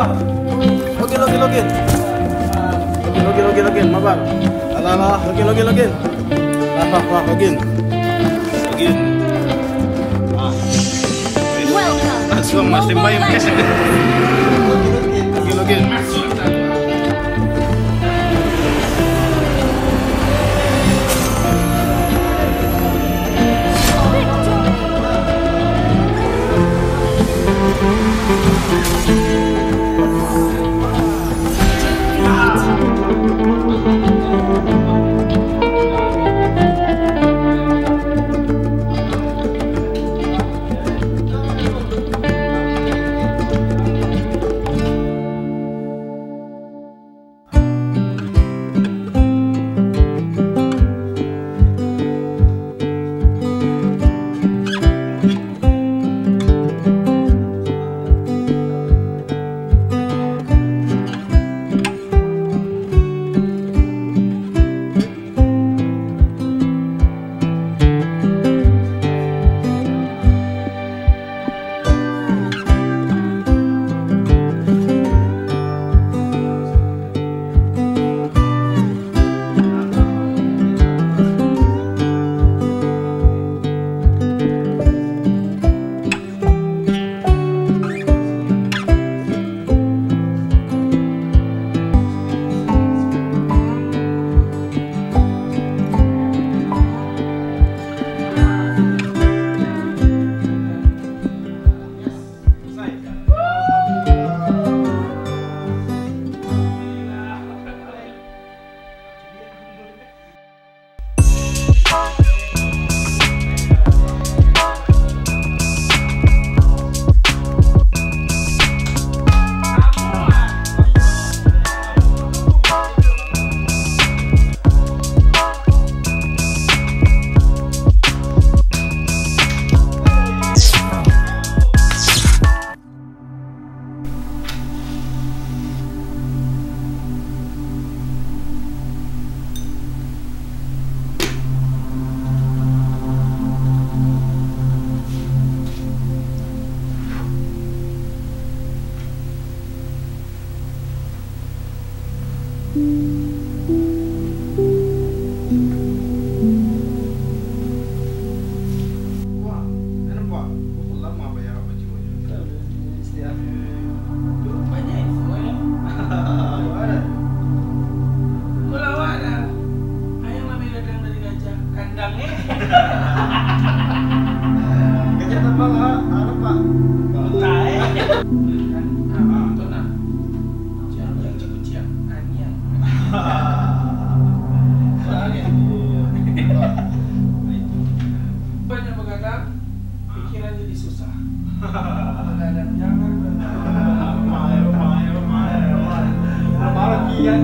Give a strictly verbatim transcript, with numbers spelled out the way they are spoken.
Login, login, login. Login, login, login. Mabar. Alah, alah. Login, login, login. Wah, wah, wah, login. Login. Ah. Welcome. Langsung to mas Mobile tembak, guys. Legends. Login, login. Wah, dah nampak? Berapa lama bayar apa jiwa je? Tahu dah, dia mesti ah. Tu banyak info, eh. Apa dah? Kau lawak dah. Ayam habis gadang dari gajah. Kandang, eh. Gajah terbang, ah, ah, nampak? Entah, eh. Kan, ah, tu nah. Jangan lagi kuciang, anjing. Banyak begadang, pikiran jadi susah. Begadang jangan. Marah, marah, marah, marah. Marah kian.